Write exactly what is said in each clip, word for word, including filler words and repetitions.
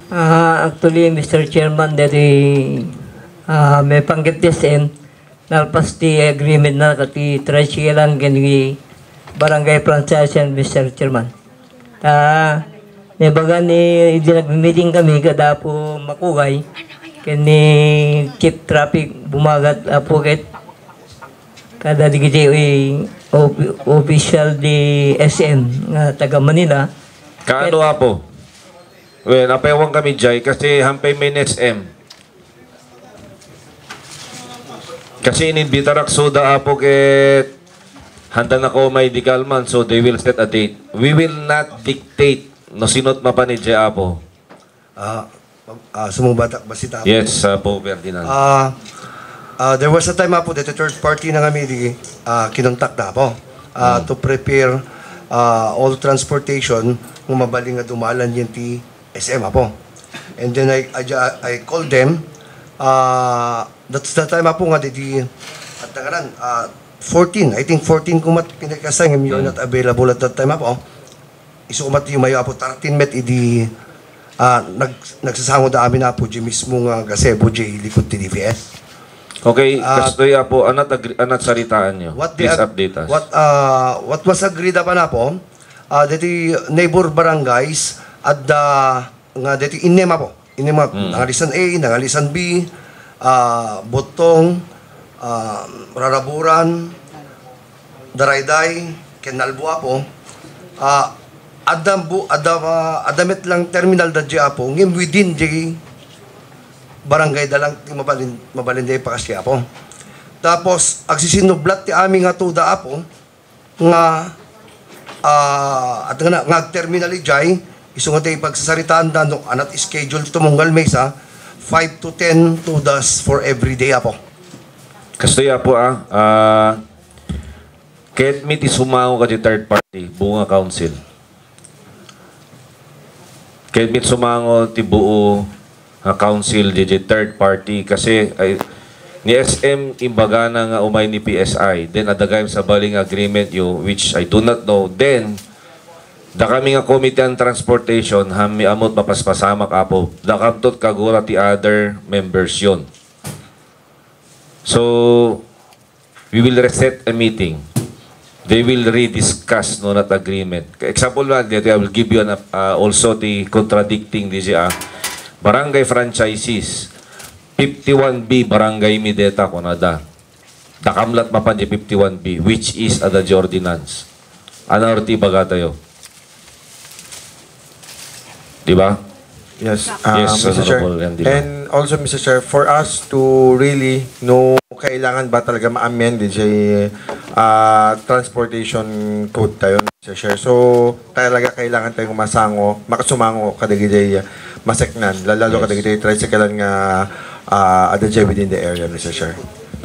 Ah, actually, Mister Chairman, dati, ah, may panggep ti S M, nalpas ti agreement na ket ti tricycle-an ken ni barangay franchise-an, Mister Chairman. Ta, naibaga ni, idi nag-meeting kami, kada Apo Makugay, ken ni Chief Traffic Bumagat, Apo, ket kada digiti, eh, op-, official di S M nga taga Manila. Kaano, Apo? Well, apay awan kami jay kasi hampay may S M. Kasi inimbitarak suda, Apo, ket handa na ko may dekalman, so they will set a date. We will not dictate no sinot mapan iti, Apo. Ah, ah, sumungbatak bassit, Apo. Yes, Apo Ferdinand. Ah, ah, there was a time, Apo, that the third party na kami di, ah, kinontak na, Apo, ah, Hmm. to prepare, ah, all transportation nga mabalin nga dumalan yan ti S M, Apo. And then I, I, I called them. Ah, that's the time, Apo, nga di, di, at tanganan, ah, fourteen, I think fourteen kumat pinagkasay nga you're Hmm. not available at that time, Apo. Isu kumat yumayo, Apo, thirteen met idi, ah, nag-, nagsasango da amin, Apo, di mismo nga gazebo di likod ti D P S. Okay, Ah, kastoy, Apo, anat agri-, anat saritaan nyo? What the Please ag-, update us. what, ah, what was agreed upon, Apo, ah, deti neighbor barangays, adda nga deti innem, Apo. Innem nga, Hmm. nangalisan A, nangalisan B, ah, Butong, ah, Raraburan, Darayday, ken Nalbo, Apo. Ah, adda bu-, adda, ah, adda met lang terminal da di, Apo, ngem within di barangay da lang ti mabalin, mabalin di pakasdi, Apo. Tapos, agsisinublat ti amin nga tuda, Apo, nga, ah, at nga, nga agterminal idiay, isu nga ti pagsasaritaan da no anat schedule ti tumunggal maysa, five to ten tudas for every day, Apo. Kastoy, Apo, ah, ah, Ket mi ti sumango kadi third party, buo nga council. Ket mi sumango ti buo nga council, diay third party, kasi ay, ni S M imbagana nga umay ni P S I, then adda gayam sabali nga agreement yo, which I do not know. Then, dakami nga committee on transportation, haanmi ammot mapaspasamak, Apo. Dakamto ti kagura ti other members yon. So, we will reset a meeting. They will rediscuss no that agreement. Example na, dito, I will give you an, uh, also the contradicting this, ah, barangay franchises. Fifty-one B barangay mi deta, kunada. Dakam lat mapan di fifty-one B, which is adda di ordinance. Ano ti ibagatayo? Di ba? Yes, uh, Yes, Mister Chair. Honorable Candilo. And also, Mister Chair, for us to really know, kailangan ba talaga ma-amend di, uh, transportation code tayo, Mister Chair. So, talaga kailangan tayo masango, makasumango kadagiti, uh, maseknan, lalo Yes. kadagiti tricycle nga, uh, adda within the area, Mister Chair.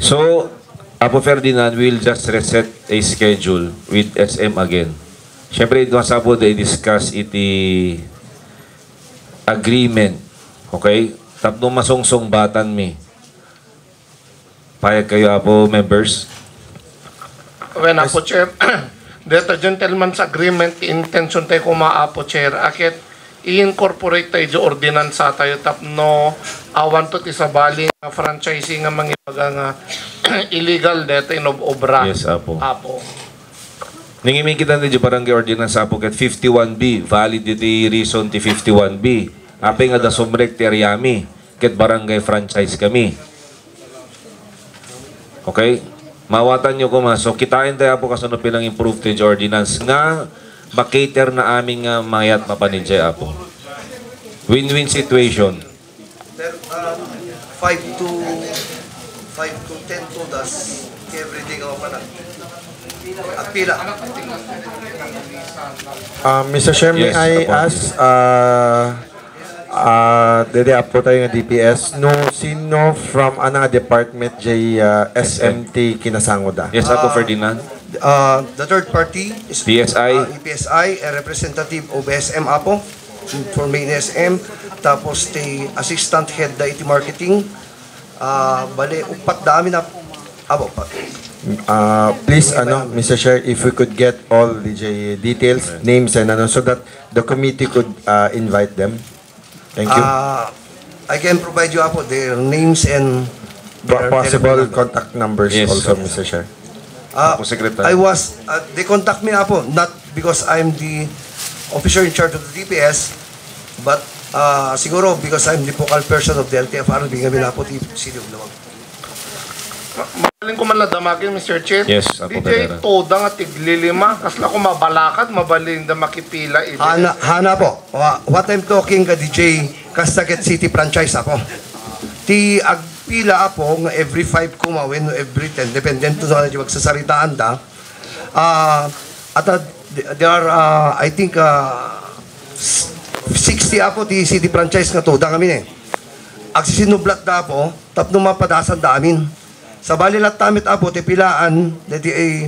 So, Apo Ferdinand, we'll just reset a schedule with S M again. Siyempre, iti masapul da i-discuss iti agreement. Okay? Tapno masungsungbatan mi. Payag kayo, Apo, members? Well, Apo Chair, deta gentleman's agreement, ti intention tayo kuma, Apo Chair, aket i-incorporate tayo di ordinansa tayo tapno awan to ti sabali nga franchisee nga mangibaga nga illegal deta inob-obra. Yes, Apo. Apo. Nangimikitan ti barangay ordinance, Apo, ket fifty-one B, valid iti reason ti fifty-one B. Apay nga da sumrek ti ariami, ket barangay franchise kami. Okay? Mawatan nyo kuma. So, kitain tayo, Apo, kasano pilang improve ti ordinance nga makater na amin nga mayat mapan idiay, Apo. Win-win situation. Pero, ah, five to, five to ten tudas every day ka mapanan. Agpila? Ah, Mister Chair, may Yes, I Apo. ask, ah, ah, dede apo tayo nga D P S, no, sino from ano nga department jay, ah, S M ti kinasango da? Yes, Apo Ah, Ferdinand. Ah, the third party is, P S I. ah, P S I, a representative of S M, Apo, for main S M, tapos ti assistant head da iti marketing, ah, bale, upat da amin, Apo. Apo, upat. Ah, please, ano, Mister Chair, if we could get all the j-, details, names, and ano, so that the committee could, ah, invite them. Thank you. Uh, I can provide you, Apo, their names and their possible telephone number. Contact numbers. Yes, also, sir. Mister Chair. Uh, Apo Secretary. I was, uh, they contact me, Apo, not because I'm the officer in charge of the D P S, but uh, siguro because I'm the focal person of the L T F R B, kami na po ti City of Laoag. Ma-, mabalin ko man la damagen, Mister Chair. Yes, Apo Pereira. D J, toda nga tiglilima, kasla ko mabalakad, mabalin da makipila idi. Hana, hana po. Wha-, what I'm talking ka, D J, kasta ket city franchise, Apo. Ti agpila, Apo, nga every five kuma wenno every ten, depende to sa magsasaritaan da. Ah, at, ah, there are, ah, I think, ah, s-, sixty, Apo, ti city franchise nga toda kami, eh. Agsisinublat da, Apo, tapno mapadasan da amin. Sabali latta met, Apo, ti pilaan, deti, eh,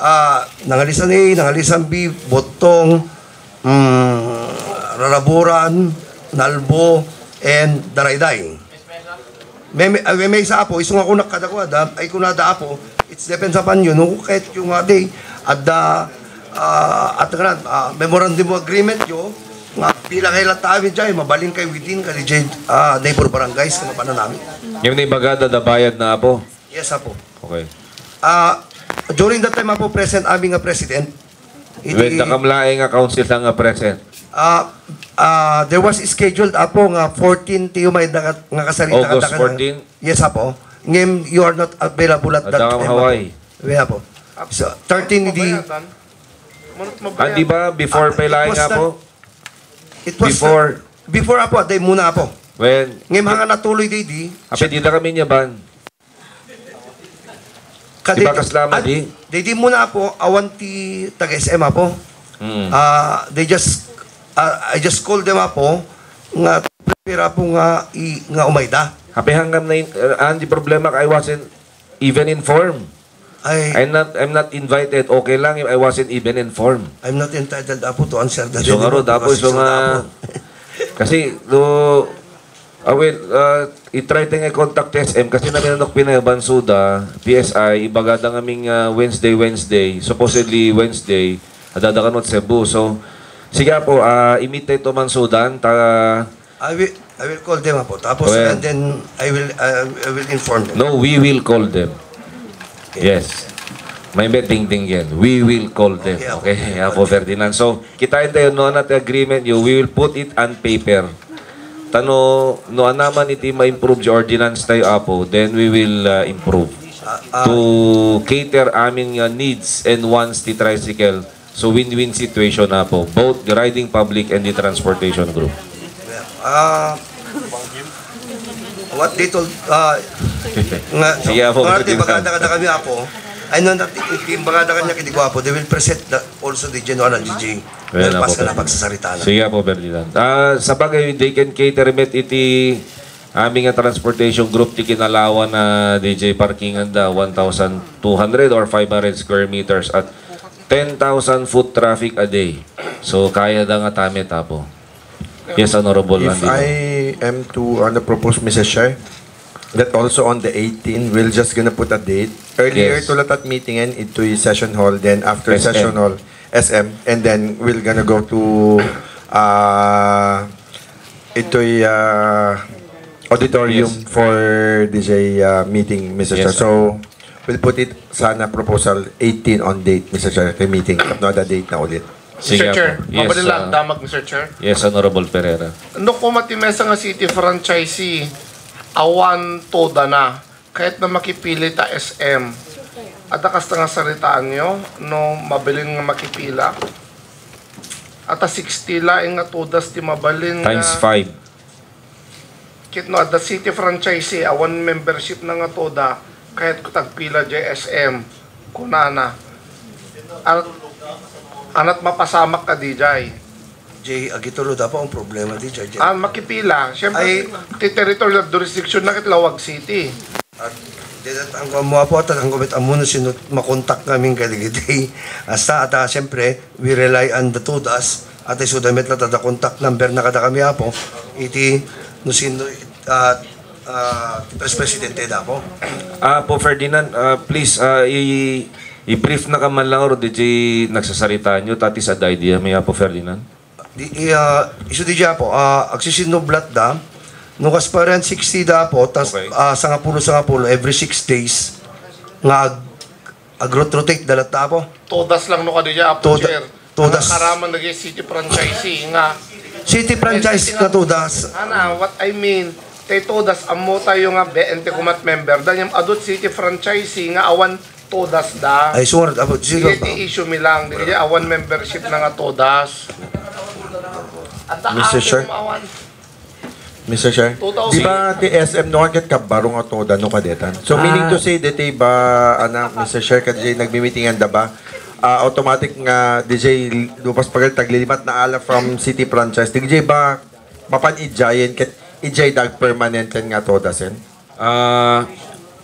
ah, Nangalisan A, Nangalisan B, Bottong, mm, Raraburan, Nalbo, and Darayday. May, may, ay, may, may isa, Apo, isu nga kunak kadakuada, ay kunada, Apo, it's depends upon you, no? Kahit yung nga day, adda, ah, at nga, ah, memorandum of agreement yo, nga pila kay latta amin dyan, mabalin kay within, kay dyan, ah, neighbor barangays, kung mapanan namin. Yung naibaga, dadabayad na, Apo? Yes, Apo. Okay. Ah, during that time, Apo, present amin nga president. Iti When the kamlaeng nga council na nga present. Ah, ah, there was scheduled, Apo, nga fourteen ti umay da nga, nga kasarita August kada ka na. Fourteen? Yes, Apo. Ngem, you are not available at that Adda time, Apo. Hawaii. We, Apo. So, thirteen idi. Ah, di ba? Before Ah, pa it laeng was nga, not, Apo? It was Before. Before, Apo, day muna, Apo. When? Ngem, hanga natuloy, day, di. Apay, di da kami niya ban. Kadi, Di ba kasla, ah, di? Di, di muna, Apo, awan ti taga S M, Apo. Mm. Ah, they just, ah, I just called them, Apo, nga prepare, Apo, nga i-, nga umayda. Happy hanggang na in-, uh, ang di problema, I wasn't even informed. Ay. I'm not, I'm not invited. Okay lang if I wasn't even informed. I'm not entitled, Apo, to answer the So, nga ro, because tapos, it's so on, nga, Apo. Kasi, do, I will, uh, i-try tayo nga i-contact S M kasi namin ano pinayaban suda, P S I, ibagada nga aming, uh, Wednesday, Wednesday, supposedly Wednesday, adada kano Cebu. So, sige po, uh, i-meet tayo to man sudan, ta I will, I will call them, Apo. Tapos, Well, and then I will, I, I will inform them. No, we will call them. Yes. May betting din yan. We will call them. Okay, Apo. Okay, Apo Ferdinand. So, kitain tayo, no, na ti agreement you, we will put it on paper. Tano, no, anaman iti ma-improve di ordinance tayo, Apo, then we will, uh, improve Ah, ah. to cater amin nga needs and wants ti tricycle. So, win-win situation, Apo. Both the riding public and the transportation group. Ah, what they told, ah, nga, Sige, Apo, nga, Ferdinand. Bagada kada kami, Apo. I know that if, if bagada kanya kiti ko, Apo, they will present the, also the general D J. Ayan, Well, Apo, pas ka na Ferdinand. pagsasarita na. Sige, Apo, Ferdinand. Ah, sa bagay, they can cater met iti amin nga transportation group ti kinalawan na D J parkingan da, one thousand two hundred or five hundred square meters at ten thousand foot traffic a day. So, kaya da nga tamit, Apo. Yes, Honorable If Andy. I am to, ano, propose, Mister Chair, that also on the eighteen, we're just gonna put a date. Earlier Yes. to latat meeting and ito'y session hall, then after S M. session hall, S M, and then we're gonna go to, uh, ito'y, uh, auditorium Yes. for D J, uh, meeting, Mister Yes, Chair. sir. So, we'll put it sana proposal eighteen on date, Mister Chair, kay meeting. Tapno ada date na ulit. Sige, Mister Chair, Apo. Yes, mabalin lang ah, damag, Mister Chair. Yes, Honorable Pereira. No kuma ti mesa nga city franchisee, awan toda na, kahit na makipili ta S M. Adda kasta nga saritaan yo, no mabilin nga makipila. Ata sixty laeng nga todas ti mabalin nga Times five. Ket no adda city franchisee, awan membership na nga toda, kayat ko tagpila jay S M, kunana. Anat, anat mapasamak ka dijay. Jay, agitulo da pa ang problema di jay, jay. Ah, makipila. Siyempre, Ay. ti territorial jurisdiction na ket Laoag City. At didat ang kuwan mo, Apo, at ang kumit amuno sino makontak namin kaligidi. Hasta, at, ah, siyempre, we rely on the todas. At isuda met la, tada contact number na kada kami, Apo. Iti, no sino, ah, ah, ti Vice Presidente da, Apo. Apo Ferdinand, ah, please, ah, i-, i-brief na ka man lang, or di nagsasarita nyo, that is a idea, may Apo Ferdinand. Di, i, ah, isu di Apo, ah, agsisinublat da. No kas parean sixty da Apo, tas, Okay. ah, sangapulo, sangapulo, every six days, nga ag-, ag-rotate da latta Apo. Todas lang no kadi Apo, Toda-, Chair. Todas. Nga karaman dagiti city franchisee nga City franchise Well, nga todas. Ana, what I mean, tay todas, ammo tayo nga B N T kumat member, dayam adut city franchisee nga awan todas da. Ay, sure, Apo, sure, Sige, Apo. Ti issue mi lang, di kaya awan membership na nga todas. Anta Mister Chair? Awan. Mister Chair, Two thousand. Di ba ti S M no ket kabbaro nga toda no kadetan? So, meaning Ah. to say, deti ba, ana, Mister Chair, kadjay nagmimitingan da ba? Ah, automatic nga, D J, lupas pagal taglilimat na ala from city franchise. Di ba, mapan idiayen ket idiay dag permanenten nga todasen? Ah,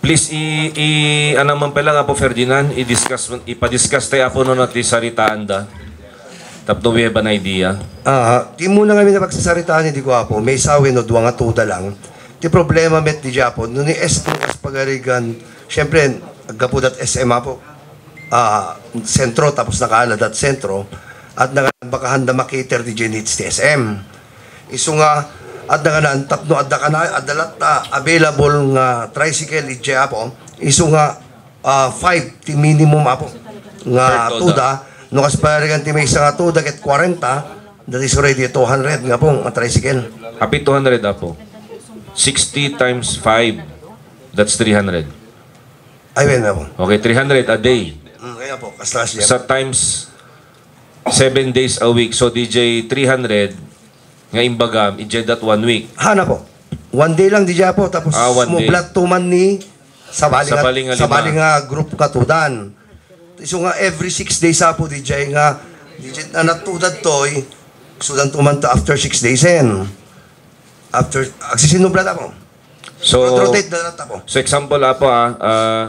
please, i, i, ano man pala nga po, Ferdinand, i-discuss, ipa-discuss tayo po no, no, ti saritaanda. Tapno we have an idea. Ah, ti muna nga mi napagsasaritaan, di ko, Apo, may sawen no dua nga tuda lang. Ti problema met di Apo, no ni S M kas pagarigan, syempre, aggapu dat S M, Apo. Ah, sentro, tapos nakaala dat sentro, at naka-, baka handa makater di needs ti S M. Isu nga, at nanganan, tapno adda kana, adda latta available nga tricycle, idiay Apo. Isu nga, ah, five ti minimum, Apo. Nga Per toda. Tuda, no kas parigan ti maysa nga tuda, ket kwarenta, that is already two hundred nga po, nga tricycle. Happy two hundred, Apo. Sixty times five, that's three hundred. Ay, wen, Apo. Okay, three hundred a day. Mm, kaya po, kastas yan. Sa times seven days a week, so D J three hundred, nga imbagam, idiay dat one week. Hana po. One day lang, di dya po. Tapos Ah, one day. mublat tuman ni sabali nga, Sabali nga lima. sabali nga group katudan. So nga every six days, Apo, di dya nga, di dya na natudad toy, sudan tuman to after six days, en. After, agsisinublat, Apo. So, Rotate na lang, Apo. So example, Apo, ah, ah,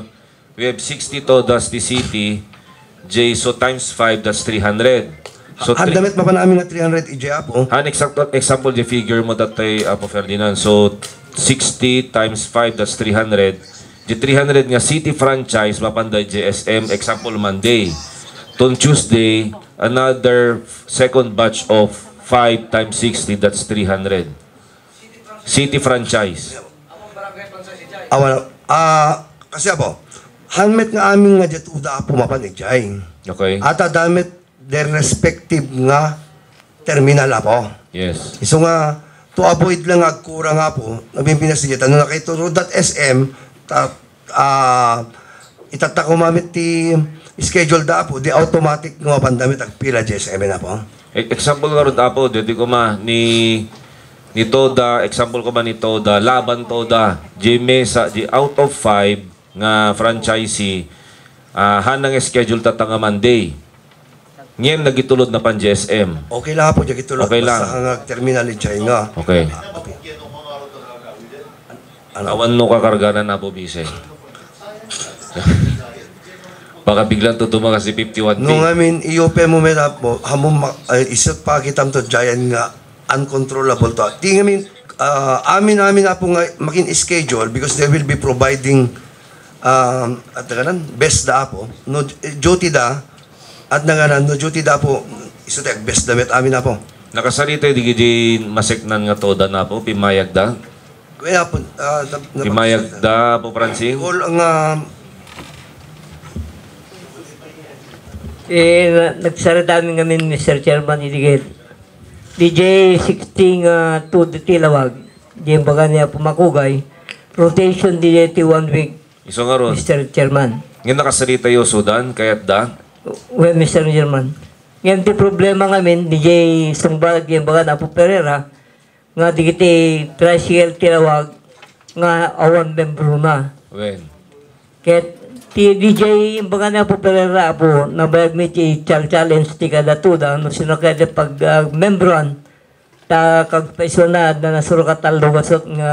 we have sixty todas ti city, J, so times five, that's three hundred. So, three Handa met mapan amin nga three hundred, idiay Apo. Han, exact, example, the figure mo that tay, Apo Ferdinand. So, sixty times five, that's three hundred. The three hundred nga city franchise, mapan da J S M, example, Monday. Ton Tuesday, another second batch of five times sixty, that's three hundred. City franchise. Awan, ah, kasi, Apo, han met nga amin nga diay tuda, Apo, mapan idiay. Okay. At adda met their respective nga terminal, Apo. Yes. Isu nga, to avoid lang nga agkurang, Apo, nabimpinas diay, ano, nakituro dat S M, ta-, ah, itatta ko mamit ti schedule da, Apo, di automatic nga mapan da met agpila diay S M, Apo. E-, example nga rod, Apo, deti koma ni, ni Toda, example koma ni Toda, Laban Toda, di mesa, di out of five nga franchisee, ah, han nga schedule tatta nga Monday. Ngem nagitulod na pan J S M. Okay lang, Apo, diay gitulod. Okay lang. Basta nga terminal idiay nga. Okay. Ah, okay. Ano? Awan no kakarganan, Apo Bise. Baka biglang tutumakas si fifty-one P. No, I mean, iyupe mo met, Apo, hamon ma-, ay, isut pa kitam to, giant nga uncontrollable to. Ti ngamin, ah, amin, amin, Apo, nga makin schedule because they will be providing, um, at kanan, best da, Apo. No, eh, duty da, at nanganan, no, duty da, Apo, isu ti best da met amin, Apo. Nakasarita di gidi maseknan nga toda na, Apo, pimayag da? Kaya po, ah, nap-, nap- Pimayag da, Apo Francine? All ang, ah, Eh, na-, nagsarita amin ngamin, Mister Chairman, idigit. D J sixty nga tuda ti lawag. Di baga ni Apo Makugay. Rotation di ti one week, Isu nga rod. Mister Chairman. Ngem nakasarita yo, Sudan, kayat da? Well, Mister Chairman. Ngem ti problema ngamin, D J Sumba, di baga ni Apo Pereira, nga digiti tricycle ti lawag nga awan membrona. Wen. Ket ti D J, imbaga ni Apo Pereira, Apo, nabayag mi ti chal-, challenge ti kada tuda, no sino kaya ti pag, ah, membroan, ta kagpaisuna, adda nasurokat a lugasot nga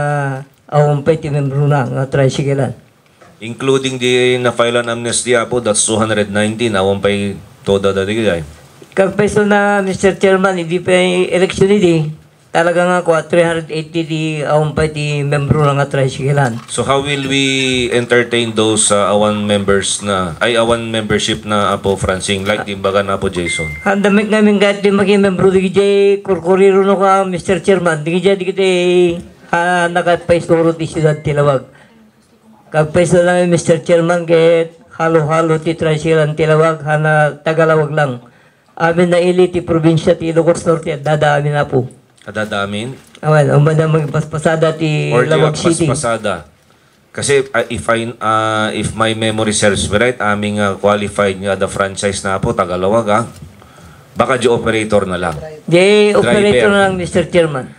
awan pay ti membrona nga tricycle-an. Including di na-file an amnesty, Apo, that's two hundred nineteen, awan pay toda dati, kaya? Kagpaisuna, Mister Chairman, idi pay election idi, talaga nga kua, three hundred eighty ti awan pay ti membro na nga tricycle-an. So how will we entertain those, uh, awan members na, ay, awan membership na, Apo Francine, like di baga na, Apo Jason? Andamit ngamin kahit di makimembro di kay kurkuriro no ka, Mister Chairman, di kay di kay, ah, nakapaisuro ti siyudad ti Lawag. Kagpaiso lang, Mister Chairman, ket halo-halo ti tricycle-an ti Lawag, hana taga Lawag lang. Amin na ili ti probinsya ti Ilocos Norte, adda amin, Apo. Adda amin? Awan, umada magpaspasada ti Or di Lawag City. Paspasada. Kasi, ah, if I, ah, if my memory serves me right, aming, ah, qualified nga adda franchise na, Apo, taga Lawag, ah. Baka di operator na lang. Di operator Driver. na lang, Mister Chairman.